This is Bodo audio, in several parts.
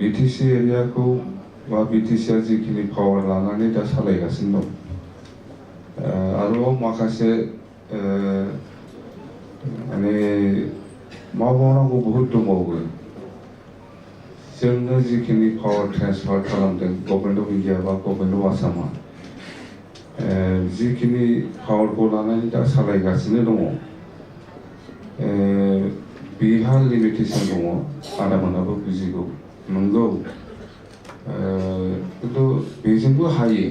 BTC एरियाखौ बा BTCआ जिखिनि पावार लानानै दा सालायगासिनो दं आरोबाव माखासे माने मावबावनांगौ बहुद दंबावो जोंनो जिखिनि पावार ट्रेन्सफार खालामदों गभर्नमेन्ट अफ इन्डिया बा गभर्नमेन्ट अफ आसामा जिखिनि पावारखौ लानानै दा सालायगासिनो दङ बेहा लिमिटेसन दङ आदामोनाबो बुजिगौ नंगौ खिन्थु बेजोंबो हायो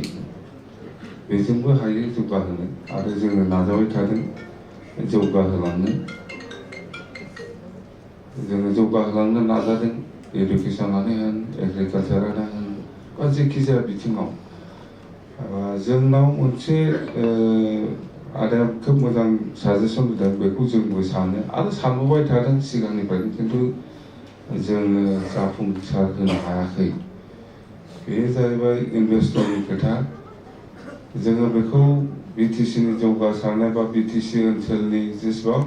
जौगाहोनो आरो जोङो नाजाबाय थादों जौगाहोलांनो नाजादों एडुकेसनानो होन एग्रिकालचारानो होन बा जेखिजाया बिथिङाव जोंनाव मोनसे आदाया खोब मोजां साजेसन होदों बेखौ जोंबो सानो आरो सानबोबाय थादों सिगांनिफ्रायनो खिन्थु जोङो जाफुंसार होनो हायाखै बे जाहैबाय इनभेस्टरनि खोथा जोङो बेखौ BTCनि जौगासारनाय बा BTC ओनसोलनि जेसेबां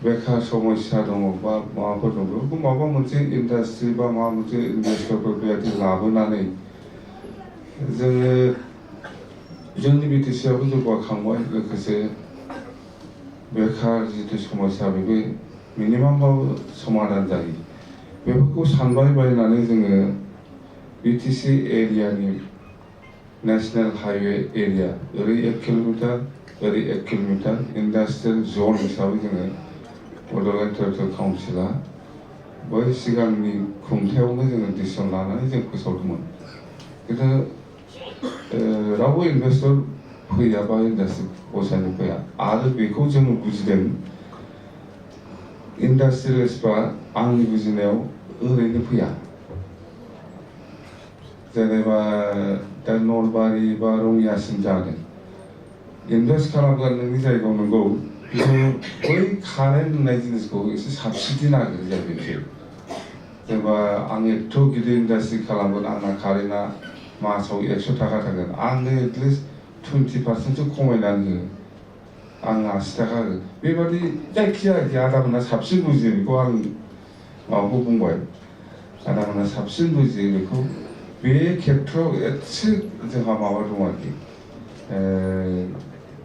बेखार समस्या दङ बा माबाफोर दं बेफोरखौ माबा मोनसे इन्डास्ट्रि बा माबा मोनसे इनभेस्टरफोर बेबायदि लाबोनानै जोङो जोंनि BTCआबो जौगाखांबाय लोगोसे बेखार जिथु समस्या बेबो मिनिमामबाबो समाधान जायो बेफोरखौ सानबाय बायनानै जोङो BTC एरियानि नेशनेल हाइवे एरिया ओरै 1 किल'मिटार ओरै 1 किल'मिटार इन्डास्ट्रियेल जन हिसाबै जोङो बड'लेण्ड टेरिटरियेल काउन्सिला बै सिगांनि खुंथायावनो जोङो डिसिसन लानानै जों फोसावदोंमोन खिन्थु रावबो इनभेस्टर फैया बा इन्डास्ट्रि बसायनो फैया आरो बेखौ जोङो बुजिदों इन्डास्ट्रियेलिस्टफ्रा आंनि बुजिनायाव ओरैनो फैया जेनेबा दा नलबारि बा रङियासिम जादों इनभेस्ट खालामगोन नोंनि जायगायाव नंगौ बै कारेन्ट होननाय जिनिसखौ एसे साबसिडि नागिरो जाहैबाय जेनेबा आं एथ' गिदिर इन्डास्ट्रि खालामगोन आंना कारेन्टआ मासाव 100 थाखा थागोन आंनो एटलिस्ट 20% खमायनानै हो आं 80 थाखा हो बेबादि जायखिजाया आदामोना साबसिन बुजियो बेखौ आं माबाखौ बुंबाय आदामोना साबसिन बुजियो बेखौ बे खेत्रआव एसे जोंहा माबा दं आरोखि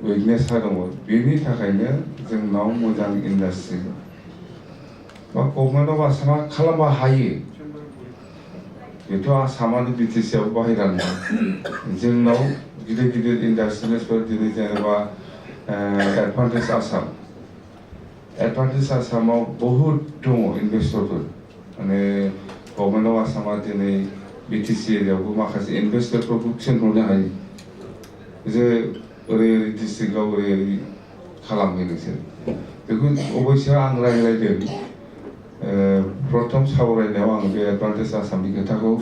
उइकनेसा दङ बेनि थाखायनो जोंनाव मोजां इन्डास्ट्रि बा गभर्नमेन्ट अफ आसामा खालामनो हायो बेथ' आसामानो BTCआव बाहेरा नङा जोंनाव गिदिर गिदिर इन्डास्ट्रियेलिस्टफोर दिनै जेनेबा एडभान्टेज आसामाव बहुद दङ इन्भेस्टरफोर माने गभर्नमेन्ट अफ आसामा दिनै BTC एरियायावबो माखासे इन्भेस्टरफोरखौ थिनहरनो हायो जे ओरै डिस्ट्रिक्टआव ओरै खालामो नोंसोर बेखौ अबयस्से आं रायज्लायदों प्रथम सावरायनायाव आं बे एडभान्टेज आसामनि खोथाखौ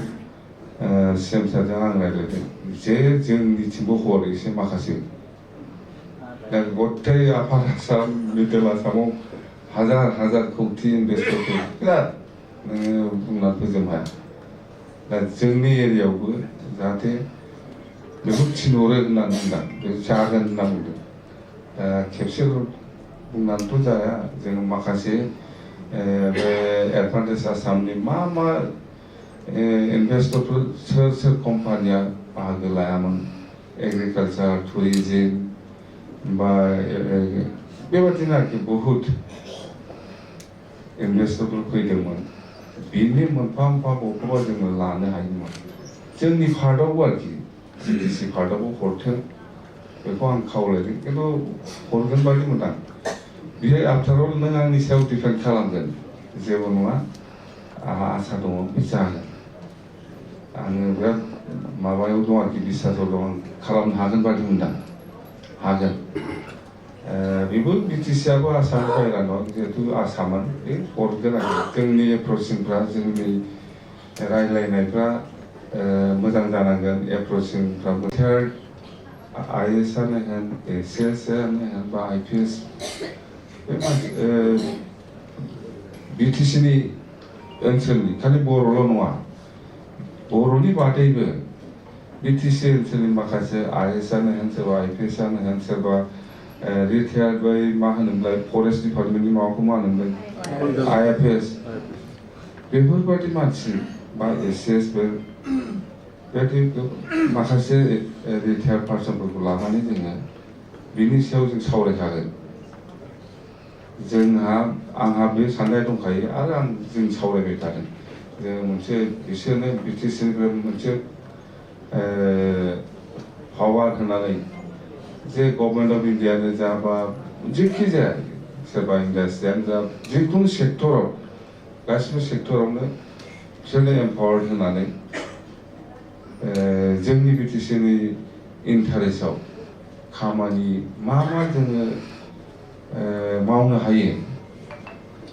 CM सारजों आं रायज्लायदों जे जोंनिथिंबो हर एसे माखासे दा गथाय आफार आसाम मिडल आसामाव हाजार कौटि इन्भेस्टरफोर बिराद नोङो बुंना फोजोबनो हाया दा जोंनि एरियायावबो जाहाथे बेखौ थिनहरो होननानै बुंदों बे जागोन होनना बुंदों दा खेबसेल' बुंनानैथ' जाया जों माखासे बे एडभान्टेज आसामनि मा इन्भेस्टरफोर सोर कम्पानिया बाहागो लायामोन एग्रिकालचार टुरिजिम बा बेबादिनो आरोखि बहुद इन्भेस्टरफोर फैदोंमोन बिनि मोनफा बबेखौबा जोङो लानो हायोमोन जोंनि पार्टआवबो आरोखि BTC पार्टआवबो हरथों बेखौ आं खावलायदों खिन्थु हरगोन बायदि मोनदां बियो आफ्टारअल नों आंनि सायाव डिपेन्ड खालामगोन जेबो नङा आंहा आसा दङ बे जागोन आङो बिराद माबायाव दं आरोखि बिसासाव दं आं खालामनो हागोन बायदि मोनदां हागोन बेबो BTCआबो आसामनि बाहेरा नङा जिहेतु आसामान बे हरगोन आरो जोंनि एप्रचिंफ्रा जोंनि रायज्लायनायफ्रा मोजां जानांगोन एप्रचिंफ्राबो थार्ड IAS आनो होन ACS आनो होन बा IPS बे BTCनि ओनसोलनि खालि बर'ल' नङा बर'नि बादैबो BTC ओनसोलनि माखासे IAS आनो होन सोरबा IPS आनो होन सोरबा रिटायार्ड बै मा होनोमोनलाय फरेस्ट डिपार्टमेन्टनि माबाखौ मा होनोमोनलाय IFS बेफोरबायदि मानसि बा एसएसफोर बेबायदि माखासे रिटायार्ड पार्सनफोरखौ लानानै जोङो बिनि सायाव जों सावरायखागोन। आंहा बे साननाय दंखायो आरो जों सावरायबाय थादों। जों मोनसे बिसोरनो बिटिसिनिफ्राय मोनसे पावार होनानै जे गभर्नमेन्ट अफ इन्डियानो जा बा जेखि जाया सोरबा इन्डास्ट्रियानो जा जिखुनु सेक्टराव गासिबो सेक्टरावनो बिसोरनो एम्पावार्ड होनानै जोंनि बिटिसिनि इन्टारेस्टआव खामानि मा जोङो मावनो हायो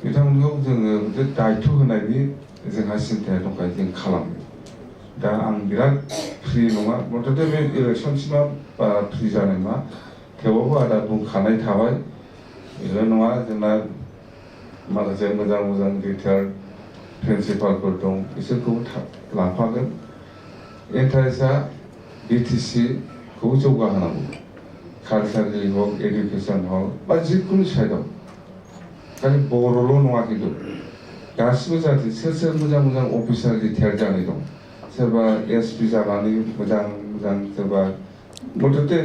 बिथांमोनखौ जोङो दायित्व होनायनि जोंहा सिन्ताया दंखायो। जों खालामो। दा आं बिराद फ्रि नङा मथथे बे इलेक्सनसिमा बारा फ्रि जानाय नङा। थेवबाबो आदा बुंखानाय थाबाय बेल' नङा जोंना माखासे मोजां रिटायार्ड प्रिन्सिपालफोर दं बिसोरखौबो लाफागोन। इन्टारेस्टआ बिटिसिखौ जौगाहोनांगौ। कालचारेल हक एडुकेसन हक बा जिखुनु साइडआव खालि बर'ल' नङा खिन्थु गासिबो जाति सोर मोजां अफिसार रिटायार्ड जानाय दं। सोरबा एसपि जानानै मोजां सोरबा मथथे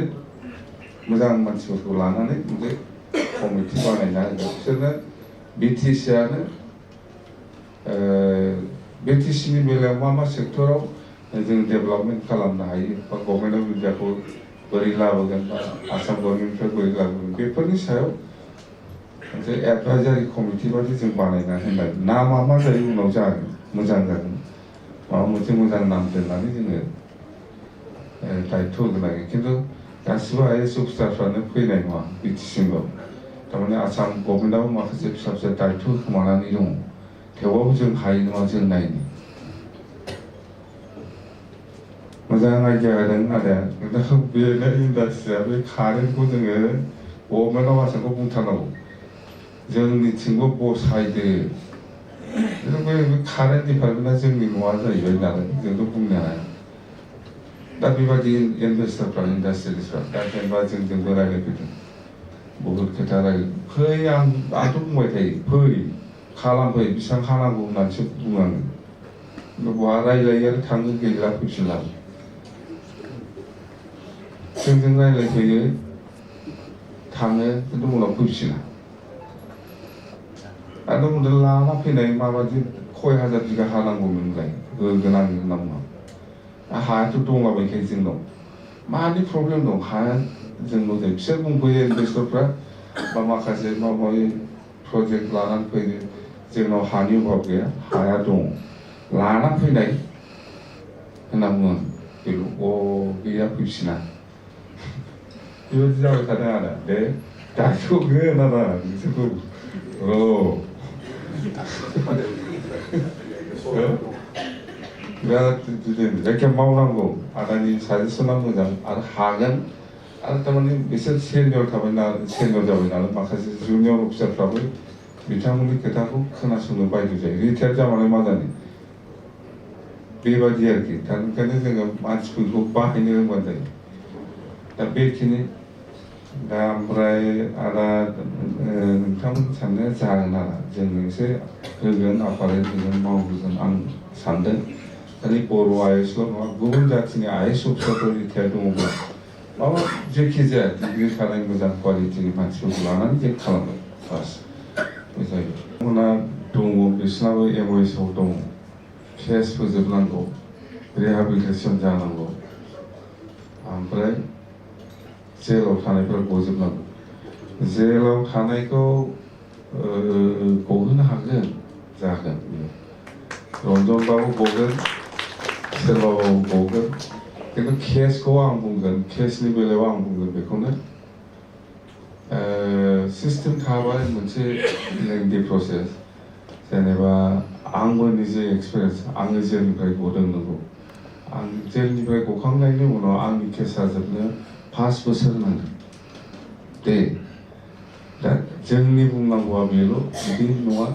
मोजां मानसिफोरखौ लानानै मोनसे कमिटि बानायना बिसोरनो बिटिसिनि बेलायाव मा सेक्टराव जों डेभेलपमेन्ट खालामनो हायो बा गभर्नमेन्ट अफ इन्डियाखौ बोरै लाबोगोन बा आसाम गभर्नमेन्टनिफ्राय बोरै लाबोगोन बेफोरनि सायाव मोनसे एडभाइजारि कमिटि बादि जों बानायना होनाय नामा मा जायो उनाव जागोन मोजां जागोन माबा मोनसे मोजां नाम दोननानै जोङो दायित्व होनांगोन। खिन्थु गासिबो आइएस अफिसारफ्रानो फैनाय नङा बिटिसिनियाव। थारमाने आसाम गभर्नमेन्टआबो माखासे फिसा दायित्व खोमानानै दङ। थेवबाबो जों हायो नङा जों नायनो। मोजां आइडिया होदों आदाया। बेनो इन्डास्ट्रिया बे कारेन्टखौ जोङो गभर्नमेन्टआव आसामखौ बुंथारनांगौ जोंनिथिंबो बसायदो। बे कारेन्ट डिपार्टमेन्टआ जोंनि नङा जाहैबाय नालाय जोंथ' बुंनो हाया। दा बेबायदि इन्भेस्टारफ्रा इन्डास्ट्रियेलिस्टफ्रा दा जेनेबा जोंजोंबो रायज्लायफैदों बहुद खोथा फै आंथ' बुंबाय थायो फै खालामफै बेसेबां खानांगौ होननानैसो बुङो आङो। बहा रायज्लायो आरो थाङो गैला फैफिनला। जोंजों रायज्लायफैयो थाङो खिन्थु उनाव फैफिना। आरो लाना फैनाय माबायदि खय हाजार बिगा हानांगौ नोंलाय होगोन आं होनना बुङा। हायाथ' दंलाबायखायो जोंनाव मानि प्रब्लेम दं हाया जोंनाव जायो। बिसोर बुंफैयो इन्भेस्टरफ्रा बा माखासे माबा प्रजेक्ट लानानै फैयो जोंनाव हानि अभाब गैया हाया दङ लाना फैनाय होनना बुङो। गैया फैफिना बेबायदि जाबाय थादों आरो दे दायित्व होगोन आदा बिसोरखौ बिराद जायखिया मावनांगौ आदानि साजेसना मोजां आरो हागोन। आरो थारमाने बिसोर सिनियर जाबाय नालाय माखासे जुनियर अफिसारफ्राबो बिथांमोननि खोथाखौ खोनासंनो बायद' जायो। रिटायार्ड जाबालाय मा जानो बेबायदि आरोखि। दा ओंखायनो जोङो मानसिफोरखौ बाहायनो रोंबानो जायो। दा बेखिनि दा ओमफ्राय आदा नोंथांमोन साननाया जागोन आरो जों एसे होगोन आफारेल होगोन मावहोगोन आं सानदों। खालि बर' आइएसल' नङा गुबुन जाथिनि आइएस अफिसारफोर रिटायार्ड दङब्ला माबा जेखि जाया डिग्रि थानाय मोजां कुवालिटिनि मानसिफोरखौ लानानै जों खालामगोन बास बे जायो। बिथांमोना दङ बिसोरनाबो एमअएसआव दङ केस फोजोबनांगौ रिहाबिलिटेसन जानांगौ ओमफ्राय जेलाव थानायफ्रा गजोबनांगौ। जेलाव थानायखौ गहोनो हागोन जागोन रन्जनबाबो गगोन सोरबाबाबो गगोन। खिन्थु केसखौ आं बुंगोन केसनि बेलायाव आं बुंगोन बेखौनो सिस्टेम थाबाय मोनसे लेंदि प्रसेस। जेनेबा आंबो निजे एक्सपिरियेन्स आङो जेलनिफ्राय गदों नंगौ। आं जेलनिफ्राय गखांनायनि उनाव आंनि केसा जोबनो 5 बोसोर नांगोन दे। दा जोंनि बुंनांगौआ बेल' बिदि नङा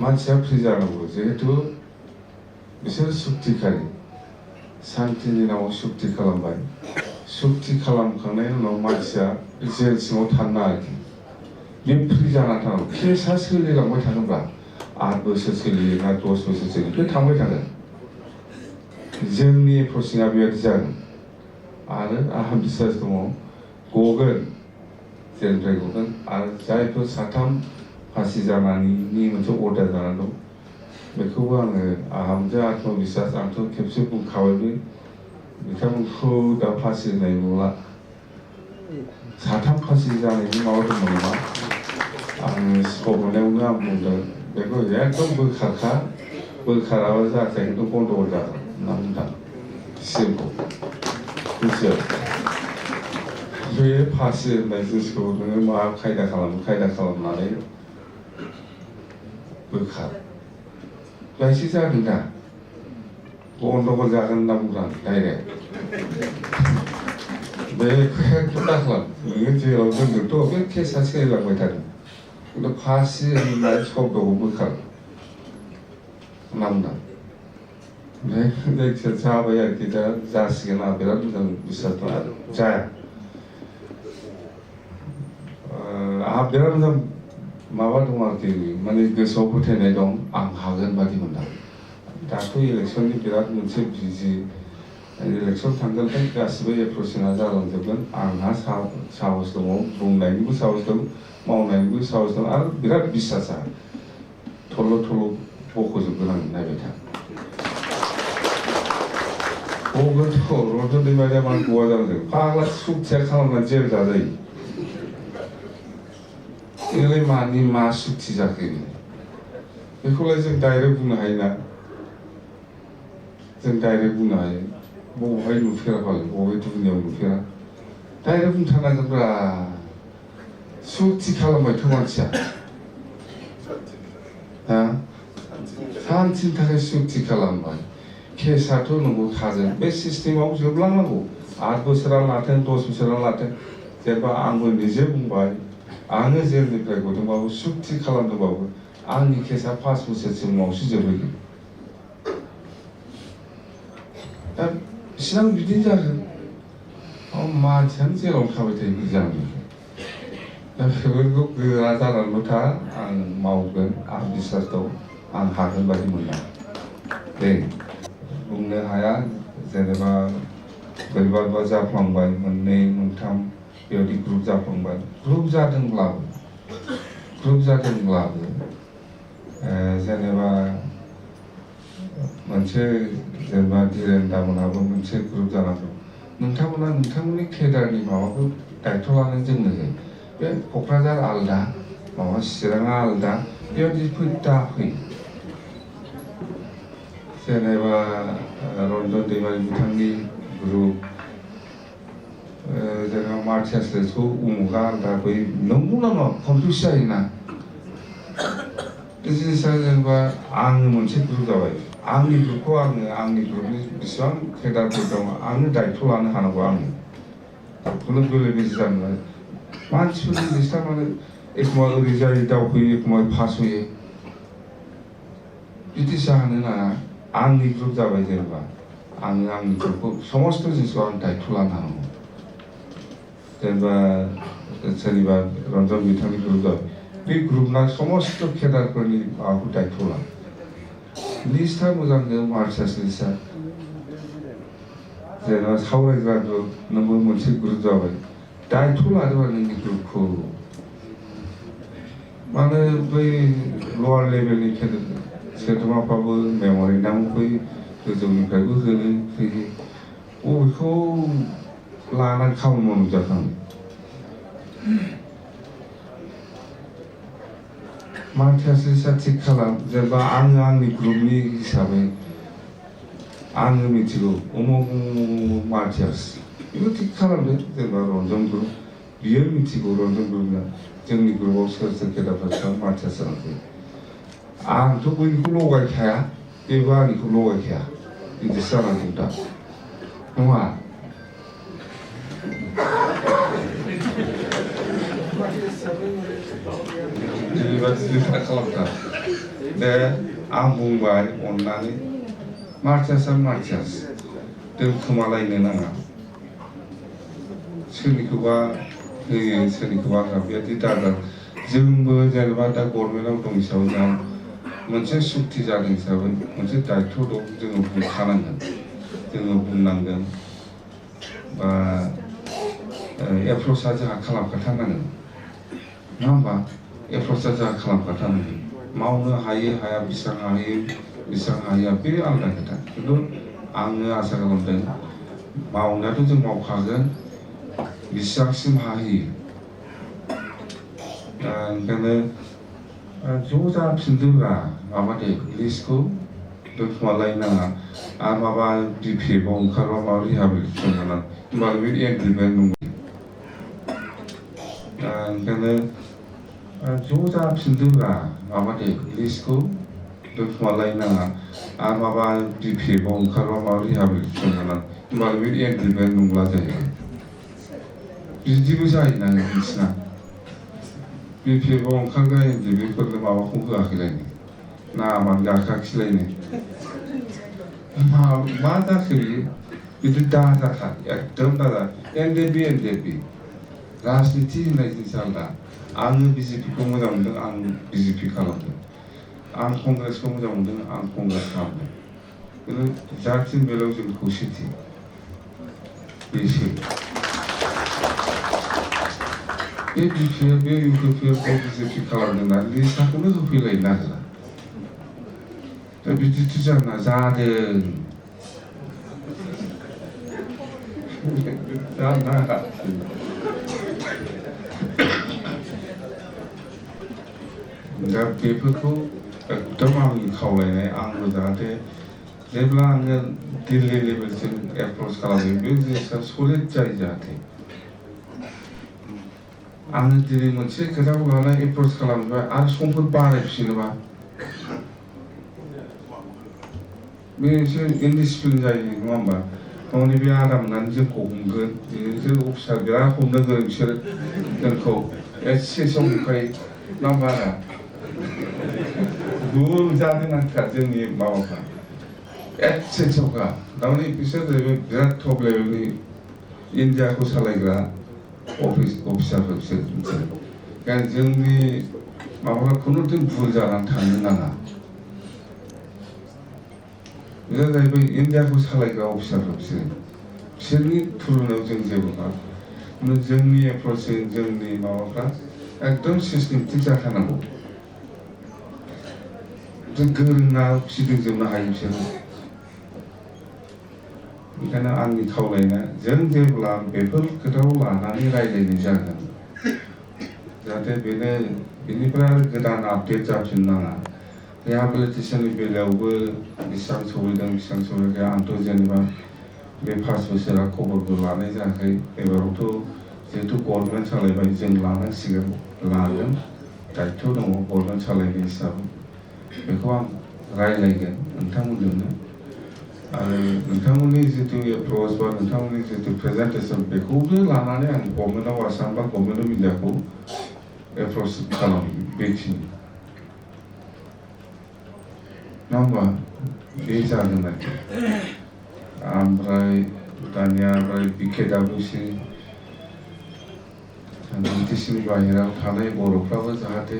मानसिया फ्रि जानांगौ। जिहेतु बिसोर सुक्तिखारि सान्तिनि नामाव सुक्ति खालामबाय। सुक्ति खालामखांनायनि उनाव मानसिया जेल सिङाव थानो आरोखि बे फ्रि जाना थानांगौ। केसा सोलिलांबाय थागोनब्ला 8 बोसोर सोलियो ना 10 बोसोर सोलियो बे थांबाय थागोन। जोंनि प्रसिङा बेबायदि जागोन आरो आंहा बिसास दङ गगोन जेनिफ्राय गगोन आरो जायफोर साथाम फासि जानायनि मोनसे अर्डार जानानै दं बेखौबो आंहा मोनसे आत्मबिसास आंथ' खेबसे बुंखाबायबो बिथांमोनखौ दा फासि होनाय नंला साथाम फासि जानायनि माबा दंमोन नामा आङो स्कप मोननायावनो आं बुंदों बेखौ एकदम बोखाराबा जायाखै खिन्थु गन्दगल जागोन होनना बुंदों सिमखौ बुजियो बे फासि होननाय जिनिसखौ नोङो मा खायदा खालामनानै बोखार बेसे जादों दा गन्दगल जागोन होनना बुंदों डाइरेक्ट बेखौ एकदम दाखालाम नोङो जेराव दोनदोंथ' बे केसा सोलिलांबाय थादों खिन्थु फासि होननाय शब्दखौ बोखार होनना बुंदों जायखिया जाबाय आरोखि दा जासिगोन आं बिराद मोजां बिसास दं आरो जाया आंहा बिराद मोजां माबा दं आरोखि माने गोसोआव फोथायनाय दं आं हागोन बादि मोनदां दाथ' इलेक्सननि बिराद मोनसे बिजि इलेक्सन थांगोनखाय गासिबो एप्रसिङा जालांजोबगोन आंहा साहस दङ बुंनायनिबो साहस दं मावनायनिबो साहस दं आरो बिराद बिसासा थल' बख'जोबगोन आं नायबाय था गगोनथ' रन्जन दैमारिया मानो गवा जादों फाग्ला सुखथिया खालामनानै जेल जाजायो बेलाय मा सुक्ति जाखो बेखौलाय जों डाइरेक्ट बुंनो हायोना जों डाइरेक्ट बुंनो हायो बबेहाय नुफेरा फालाय बबे दुनियाव नुफेरा डाइरेक्ट बुंथारनांगोनब्रा सुक्ति खालामबायथ' मानसिया हा सान्तिनि थाखाय सुक्ति खालामबाय केसाथ' नंगौ थागोन बे सिस्टेमाव जोबलांनांगौ 8 बोसोरा लाथों 10 बोसोरा लाथों जेनेबा आंबो निजे बुंबाय आङो जेलनिफ्राय गदोंबाबो सुक्ति खालामदोंबाबो आंनि केसा 5 बोसोरसिम उनावसो जोबहैगोन दा बिसिनां बिदिनो जागोन मानसियानो जेराव थाबाय थायो बिदि जानांगौ दा बेफोरखौ गोरा जानानैल' था आं मावगोन आं बिसास दं आं हागोन बादि मोनदां दे बुंनो हाया जेनेबा बोरैबा जाफ्लांबाय मोननै मोनथाम बेबायदि ग्रुप जाफ्लांबाय ग्रुप जादोंब्लाबो जेनेबा मोनसे जेनेबा धीरेन दामोनहाबो मोनसे ग्रुप जानांगौ नोंथांमोना नोंथांमोननि केडारनि माबाखौ दायथ' लानो जोंनो होयो बे क'क्राझार आलदा माबा चिराङा आलदा बेबायदि दाफै जेनेबा रन्जन दैमारि बिथांनि ग्रुप जेनेबा मार्टियासखौ उमुगा आलदा बै नंगौ नामा कनफिउस जायोना बे जिनिसा जेनेबा आङो मोनसे ग्रुप जाबाय आंनि ग्रुपखौ आंनि ग्रुपनि बेसेबां केडारफोर दङ आंनो दायथ' लानो हानांगौ आङो खुनु बेले बेजे जानो मानसिफोरनि लिस्टआ माने एखमबा ओरै जायो दावखोयो एखमबा फासयो बिदि जानो नाङा आंनि ग्रुप जाबाय जेनेबा आंनि ग्रुपखौ समस्त जिनिसखौ आं दायथ' लानो हानांगौ जेनेबा सोरनिबा रन्जन बिथांनि ग्रुप जाबाय बे ग्रुपना समस्त केडारफोरनि माबाखौ दायथ' ला लिस्टआ मोजांनो मार्चास लिस्टआ जेनेबा सावरायग्रा ग्रुप नोंबो मोनसे ग्रुप जाबाय दायथ' लादोंबा नोंनि ग्रुपखौ माने बै लवार लेभेलनि सोद्रोमाफ्राबो मेम'रेन्डाम बै गोजौनिफ्रायबो होनो फैयो बबेखौ लानानै खामानि मावनो जाखाङो मार्टियासआ थिग खालाम जेनेबा आंनि ग्रुपनि हिसाबै आङो मिथिगौ उमुक मार्टियास बेखौ थिग खालामदो जेनेबा रन्जन ग्रुप बियो मिथिगौ रन्जन ग्रुपना जोंनि ग्रुपआव सोर केडारफोर मार्टियास जानांगौ आंथ' बयनिखौ लगायखाया बेबो आंनिखौ लगायखाया बिदिसो जानांगौ दा नङा खालामथा दे आं बुंबाय अननानै मार्टियासआ मार्टियास दोनखोमालायनो नाङा सोरनिखौबा होयो सोरनिखौबा होआ बेबायदि दाजा जोंबो जेनेबा दा गभर्नमेन्टआव दं हिसाबै जों मोनसे सुक्ति जादों हिसाबै मोनसे दायथ' दं जोङो बुंखानांगोन जोङो बुंनांगोन बा एप्र'चआ जोंहा खालामखाथारनांगोन नङा होमबा एप्र'चआ जोंहा खालामखाथारनांगोन मावनो हायो हाया बेसेबां हाया बे आलादा खोथा खिन्थु आङो आसा खालामदों मावनायाथ' जों मावखागोन बेसेबांसिम हाहैयो दा ओंखायनो ज' जाफिनदोब्रा माबादो लिस्टखौ दोनखुमालायनाङा आरो माबा बिपिएफआव ओंखारबा माबा रिहाबिलिटेसन होनां होमबानो बे एग्रिमेन्ट नंगौ दा ओंखायनो ज' जाफिनदोब्रा माबादो लिस्टखौ दोनखुमालायनाङा आरो माबा बिपिएफआव ओंखारबा माबा रिहाबिलिटेसन होनां होमबानो बे एग्रिमेन्ट नंला जायो बिदिबो जायोना नोंसिना बिपिएफआव ओंखारग्रा एनडिबिफोरनो माबाखौ होआखैलायनो ना आमानो गाखाखिलायनो मा जाखो बियो बिदि दाजाखा एकदम दाजा एनडिबि राजनिति होननाय जिनिस आलदा आङो बिजेपिखौ मोजां मोनदों आं बिजेपि खालामदों आं कंग्रेसखौ मोजां मोनदों आं कंग्रेस खालामदों खिन्थु जाथिनि बेलायाव जों खौसेथि बेसो बे बिपिएफ बे इउपिपिएफखौ बिजेपि खालामदोंना लिस्टखौनो होफैलायनो नागिरा दा बिदिथ' जाना जादों दा बेफोरखौ एकदम आंनि खावलायनाय आंबो जाहाथे जेब्ला आङो दिल्ली लेभेलसिम एप्र'च खालामो बे जिनिसा सलिड जायो जाहाथे आङो दिनै मोनसे खोथाखौ लानानै एप्र'च खालामबाय आरो समफोर बारायफिनोबा बे एसे इनडिसिप्लिन जायो नङा होमबा गावनि बे आदा मोननानै जोंखौ हमगोन बिसोर अफिसार बिराद हमनो गोरों बिसोरो जोंखौ एसे समखाय ना बारा गुल जानो नांखा जोंनि माबाफ्रा एसे समखा थारमाने बिसोर जाहैबाय बिराद टप लेभेलनि इन्डियाखौ सालायग्रा अफिसारफोर बिसोर ओंखायनो जोंनि माबाफ्रा खुनुदिन भुल जानानै थांनो नाङा बिसोर जाहैबाय इन्डियाखौ सालायग्रा अफिसारफोर बिसोरनि थुलुनायाव जों जेबो नङा जोंनि एप्र'चजों जोंनि माबाफ्रा एकदम सिस्टेमेटिक जाथारनांगौ जों गोरोंना फिदिंजोबनो हायो बिसोरो ओंखायनो आंनि खावलायनाया जों जेब्ला बेफोर खोथाखौ लानानै रायज्लायनाय जागोन जाहाथे बेनिफ्राय आरो गोदान आपडेट जाफिननाङा रिहाबिलिटेसननि बेलायावबो बेसेबां सहैदों बेसेबां सहैयाखै आंथ' जेनेबा बे 5 बोसोरा खबरबो लानाय जायाखै एबारावथ' जिहेथु गभर्नमेन्ट सालायबाय जों लानांसिगोन लागोन दायथ' दङ गभर्नमेन्ट सालायनाय हिसाबै बेखौ आं रायज्लायगोन नोंथांमोनजोंनो आरो नोंथांमोननि जितु एप्र'च बा नोंथांमोननि जितु प्रेजेन्टेसन बेखौबो लानानै आं गभर्नमेन्टआव आसाम बा गभर्नमेन्ट अफ इन्डियाखौ एप्र'च खालामो बेखिनि नङा होमबा बे जागोन आरोखि ओमफ्राय दानिया बिकेडब्लिउसि बिटिसिनि बाहेरायाव थानाय बर'फ्राबो जाहाथे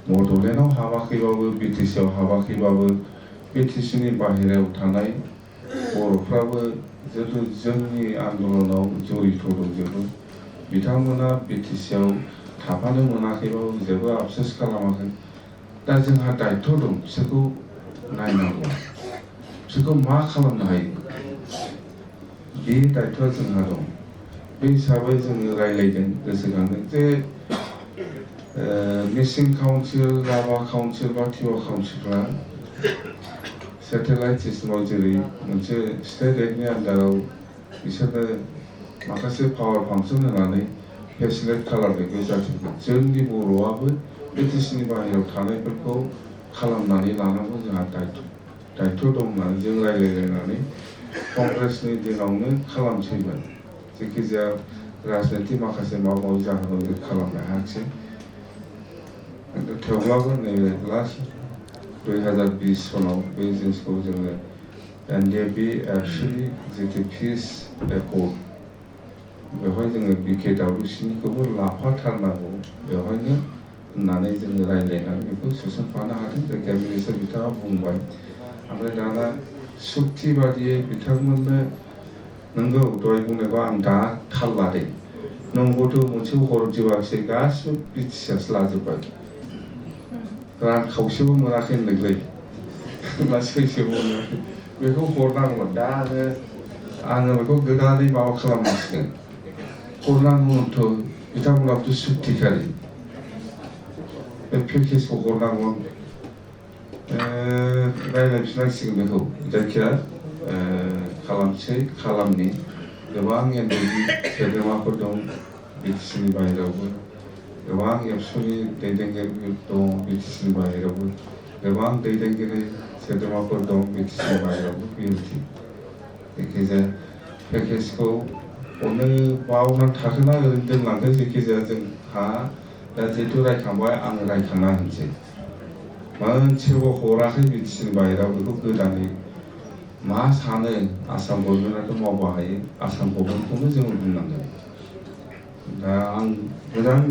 बड'लेण्डआव हाबाखैबाबो बिटिसिआव हाबाखैबाबो बिटिसिनि बाहेरायाव थानाय बर'फ्राबो जिहेतु जोंनि आन्दलनाव जड़ित दंजोबो बिथांमोना बिटिसिआव थाफानो मोनाखैबाबो जेबो आफसोस खालामाखै दा जोंहा दायथ' दं बिसोरखौ नायनांगौ बिसोरखौ मा खालामनो हायो बे दायथ'आ जोंहा दं बे हिसाबै जोङो रायज्लायदों गोसोखांदों जे मिसिं काउन्सिल राभा काउन्सिल बा टिवा काउन्सिलफ्रा सेटेलाइट सिस्टेमाव जेरै मोनसे स्टेट एक्टनि आन्दाराव बिसोरनो माखासे पावार फांसन होनानै फेसिलेट खालामदों बे जाथिखौ जोंनि बर'आबो बिटिसिनि बाहेरायाव थानायफोरखौ खालामनानै लानांगौ जोंहा दायथ' दं होननानै जों रायज्लायलायनानै कंग्रेसनि दिनावनो खालामसैमोन जायखिजाया राजनिति माखासे माबा माबि जाहोनाव जों खालामनो हायाखिसै खिन्थु थेवब्लाबो नैबे लास्ट 2020 सनाव बे जिनिसखौ जोङो एनडिएफबि एबसुनि जितु पिस एकर्ड बेवहाय जोङो बिकेडब्लिउसिनिखौबो लाफाथारनांगौ बेवहायनो होननानै जोङो रायज्लायनानै बेखौ सोसनफानो हादों जायखिया मिनिस्टार बिथाङा बुंबाय ओमफ्राय दाना सुक्ति बादियै बिथांमोननो नोंगौ दहाय बुंनायखौ आं दा थाल लादों नंगौथ' मोनसे हरजोबाखिसै गासिबो बिटिसिआसो लाजोब्बाय रां खावसेबो मोनाखै होनदोंलै मा सैसो मोनाखै बेखौ हरनांगौमोन दा आङो बेखौ गोदानै माबा खालामनांसिगोन हरनांगौमोनथ' बिथांमोनाबोथ' सुक्तिखारि बे पेकेजखौ हरनांगौमोन रायज्लायफिननांसिगोन बेखौ जायखिया खालामनि गोबां एनडि सोद्रोमाफोर दं बिटिसिनि बाहेरायावबो गोबां एबसुनि दैदेनगिरि दं बिटिसिनि बाहेरायावबो गोबां दैदेनगिरि सोद्रोमाफोर दं बिटिसिनि बाहेरायावबो बिएलटि जायखिजाया पेकेजखौ हरनो मावनानै थाखोना ओरैनो दोनलांदों जायखिजाया जोंहा दा जिहेतु रायखांबाय आं रायखांना होनोसै मोनसेबो हराखै बिटिसिनि बाहेरायाव बेखौ गोदानै मा सानो आसाम गभर्नमेन्टआथ' मावबो हायो आसाम गभर्नमेन्टखौनो जोङो बुंनांगोन दा आं गोदान